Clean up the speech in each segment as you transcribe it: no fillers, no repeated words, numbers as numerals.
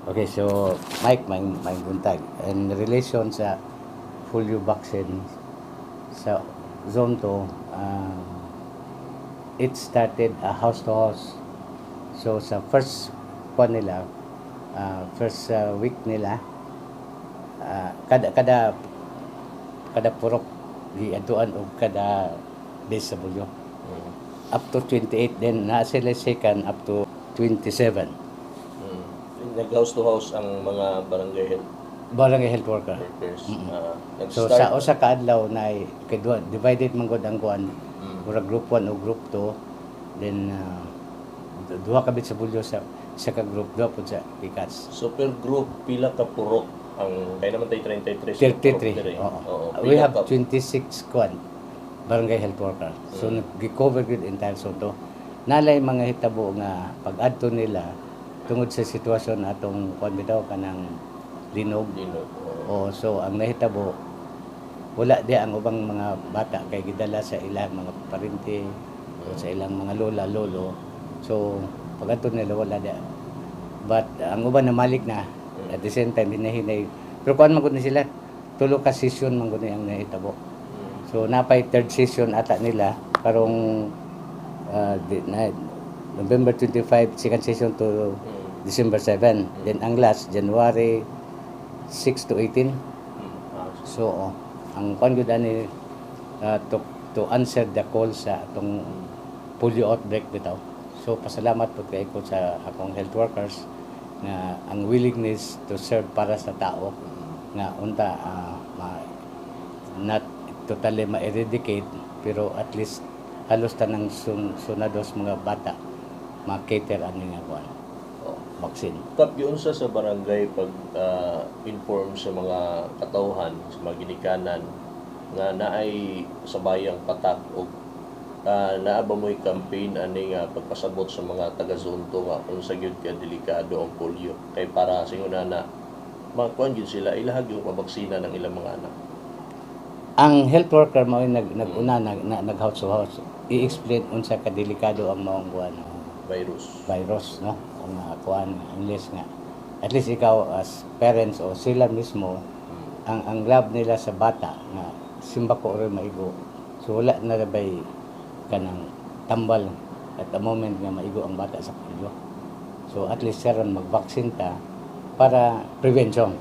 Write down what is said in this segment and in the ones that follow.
Okay, so Mike, may buntag. In relation sa polio vaccine sa Zone 2, it started a house to house. So sa first kwan nila, first week nila, kada purok giadtuan og kada DSW. Up to 28, then naa sila second up to 27. Nag-house to house ang mga barangay health barangay health worker. Workers. So nag-start sa usa ka adlaw na kay duha, divided man gud ang kuan. Murag group 1 o group 2, then duha ka bitsabulyo sa isa ka group, duha pud sa pikas. So per group, pila ka purok ang kay naman tay 33 sa purok 33. diri? Oo. Oo, We pila have 26 kuan barangay health worker. So gi-cover gud entire Zone 2. Nalay mga hitabo nga pag-adto nila tungod sa sitwasyon atong kuan bitaw, kanang linog. Linog. Oo. O so ang nahitabo, wala di ang ubang mga bata kay gidala sa ilang mga parente o sa ilang mga lola, lolo. So pag-adto nila, wala di. But ang uban namalik na at the same time hinahinay. Pero kuan man gud ni sila, tulo ka session man gud ni ang nahitabo. So napay third session ata nila karong na, November 25 second session to December 7. Then ang last, January 6 to 18. So oh, ang kuan gyud ani, to answer the call sa atong polio outbreak bitaw. So pasalamat pud kay ko sa akong health workers nga ang willingness to serve para sa tao nga unta not totally ma-eradicate, pero at least halos tanang zona dos mga bata ma-cater ani nga kuan, vaccine. Kap, giunsa sa barangay pag inform sa mga katawhan, sa mga ginikanan nga naay sa bayang patak og naa ba mo'y campaign ani nga pagpasabot sa mga taga Zone 2 nga unsa gyud ka delikado ang polio kay para singon na makuan gyud sila ilahag yung pabaksina ng ilang mga anak? Ang health worker mao nag naguna nag house to house, i-explain unsa ka delikado ang maong kuan, virus. Virus, no, kung kuan, unless nga at least ikaw as parents o sila mismo, ang love nila sa bata nga simbako or maigo. So wala na bay kanang tambal at the moment nga maigo ang bata sa polio. So at least karon mag-vaccine ta para prevention.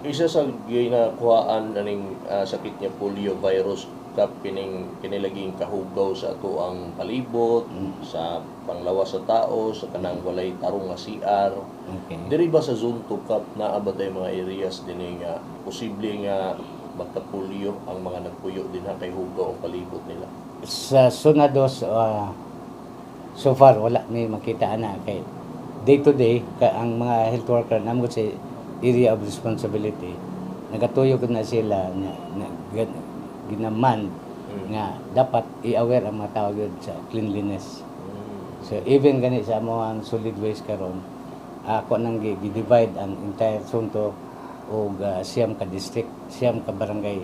Isa sa ginakuhaan aning sakit niya, polio virus, kap, kining kinilaging kahugaw sa ato ang palibot, sa panglawas sa tao, sa kanang walay tarong nga CR. Diri ba sa Zone 2, kap, naa ba tay mga areas dinhi nga posible nga magka-polio ang mga nagpuyo dinha kay hugaw ang palibot nila? Sa Zona dos, so far wala may makita ana kay day to day ka, ang mga health worker namo sa area of responsibility, nagatuyo na sila na ginaman nga dapat i-aware ang mga tao gyud sa cleanliness. So even gani sa amo ang solid waste karon, ako nang gi-divide ang entire Zone 2 og 9 ka district, 9 ka barangay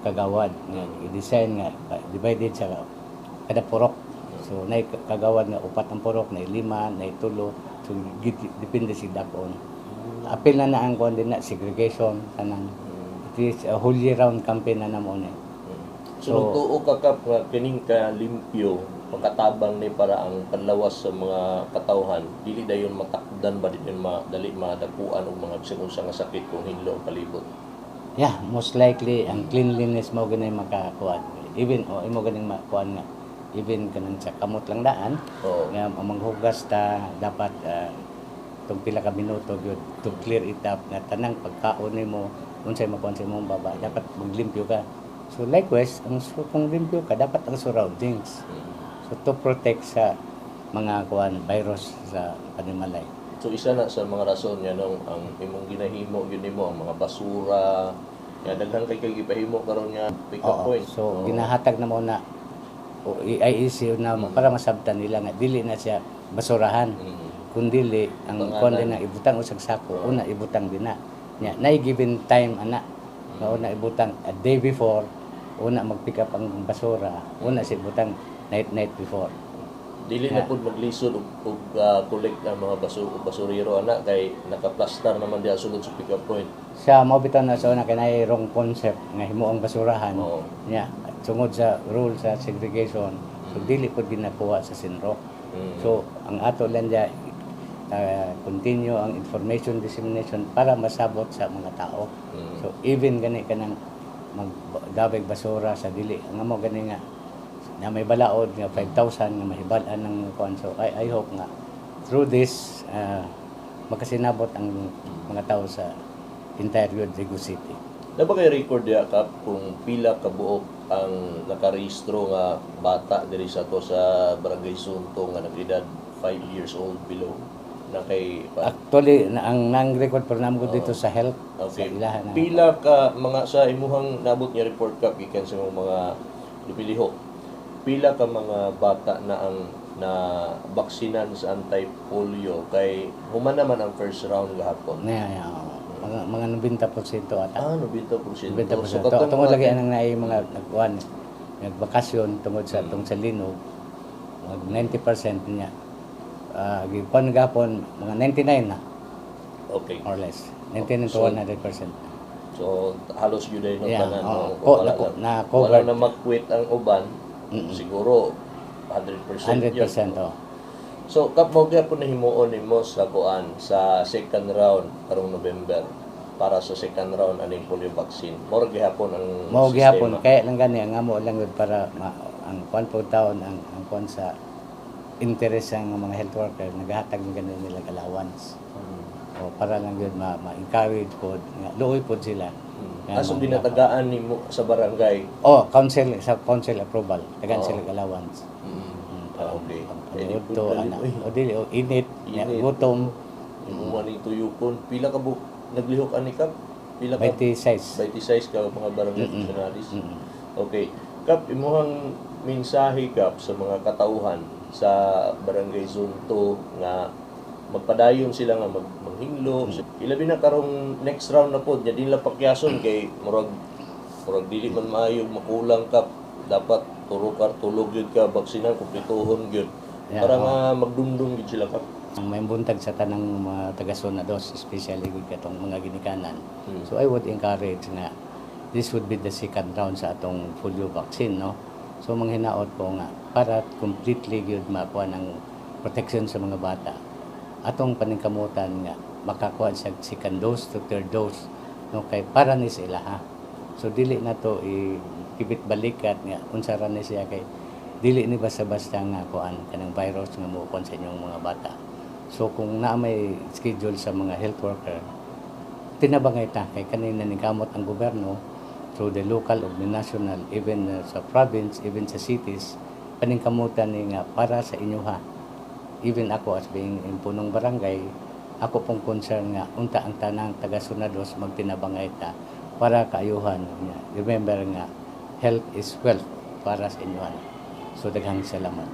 kagawad nga i-design nga divided sa kada purok. So nay kagawad nga upat ang purok, nay lima, nay tulo. So depende sa dakon. Apil na na ang kuan din na segregation kanang it is a whole year round campaign na namo ni. So, nagtuo ka, kap, nga kining ka limpyo makatabang ni para ang panlawas sa mga katawhan dili dayon matakdan ba, dili dali madapuan og mga bisan unsa nga sakit kung hinlo ang palibot? Yeah, most likely ang cleanliness mo ganay makakuan. Even o imo ganing makuan nga even kanang sa kamot lang daan nga manghugas ta dapat tong pila ka minuto gyud to clear it up nga tanang pagkaon nimo, unsay makuan sa imong baba, dapat maglimpyo ka. So likewise ang kung limpyo ka, dapat ang surroundings. So to protect sa mga kuan virus sa panimalay. So isa na sa mga rason nga nung ang imong ginahimo gyud nimo ang mga basura nga daghan kay gipahimo karon nga pick up point. So ginahatag na mo na o IEC na mo para masabtan nila nga dili na siya basurahan. Kundili ang Butanganan. Kuan din na ibutang usag sako, una ibutang din na. Nya nay given time ana nga una ibutang a day before, una mag-pick up ang basura, una si ibutang night night before. Dili na pud maglisod og collect ang mga basurero ana kay nakaplastar naman diha sulod sa pick up point. Sa mao bitaw na sa una kay naay wrong concept nga himuong basurahan. Nya tungod sa rule sa segregation, so dili pud ginakuha sa CENRO. So ang ato lang diya, continue ang information dissemination para masabot sa mga tao. So even gani kanang magdabig basura sa dili ang amo gani nga na may balaod nga 5,000 nga mahibal-an ng kuan. So I hope nga through this makasinabot ang mga tao sa entire Digos City. Naa ba kay record diha, Kap, kung pila ka buok ang nakarehistro nga bata diri sa to sa Barangay Zone 2 nga nag-edad 5 years old below na kay pa? Actually na, ang nang record pero namo dito sa health sa ilahan na. Pila ka mga sa imuhang nabot nga report, Kap, gikan sa imong mga lumilihok? Pila ka mga bata na ang na baksinan sa anti-polio kay human naman ang first round gahapon? Na mga 90% ata. Ah, 90%. 90%. So, katong Tungod mga lagi anang naay mga nagkuan, nagbakasyon tungod sa tong sa linog, mag 90% niya. Ah, gikuan gapon mga 99 na or less. 99 to 100%. So halos yun ay no Yeah, tanan, oo. no? Kung wala na, Na wala covered. na mag-quit ang uban, siguro 100% yun. 100%, oh. So, Kap, mao gyapon na himuon nimo sa kuan sa second round karong November para sa second round aning polio vaccine. Mao ra gihapon ang Mao gihapon sistema. kaya lang gani ang amo lang gud para ang kuan po taon ang kuan sa interest ang mga health worker, naghatag ng gani nila allowance. O para lang yun ma-encourage pod nga luoy pod sila. Nga Ah, so ginatagaan nimo sa barangay. Oh, council, sa council approval. Tagaan sila allowance. Ah, okay. Pang Eh, di pang pud ana. dali, uy. O dili o init, nya, Init. gutom. Imo man ning tuyukon. Pila ka bu naglihok ani, Kap? Pila ka? 26. 26 ka mga barangay functionaries. Okay. Kap, imuhang mensahe, Kap, sa mga katauhan sa Barangay Zone 2 nga magpadayon sila nga manghinglo. Ilabi na karong next round na pod, nya dinla pakyason kay murag dili man maayo makulang, Kap. Dapat turo kar tulog gyud ka baksinan, kumpletuhon gyud. Para nga magdumdum gyud sila, Kap. Ang may buntag sa tanang mga taga Zona Dos, especially gud katong mga ginikanan. So I would encourage nga this would be the second round sa atong polio vaccine, no? So manghinaot ko nga para completely gyud makuha ng protection sa mga bata. Atong paningkamutan nga makakuha sa second dose to third dose, no, kay para ni sila ha. So dili na to i kibit balikat nga unsa ra ni siya kay dili ni basta-basta nga kuan kanang virus nga mokuan sa inyong mga bata. So kung naa may schedule sa mga health worker, tinabangay ta kay kanina ni kamot ang gobyerno through the local ug the national, even sa province, even sa cities, paningkamutan ni nga para sa inyo ha. Even ako as being in punong barangay, ako pong concern nga unta ang tanang taga Zona Dos magtinabangay ta para kaayuhan niya. Remember nga health is wealth para sa inyo. So daghang salamat.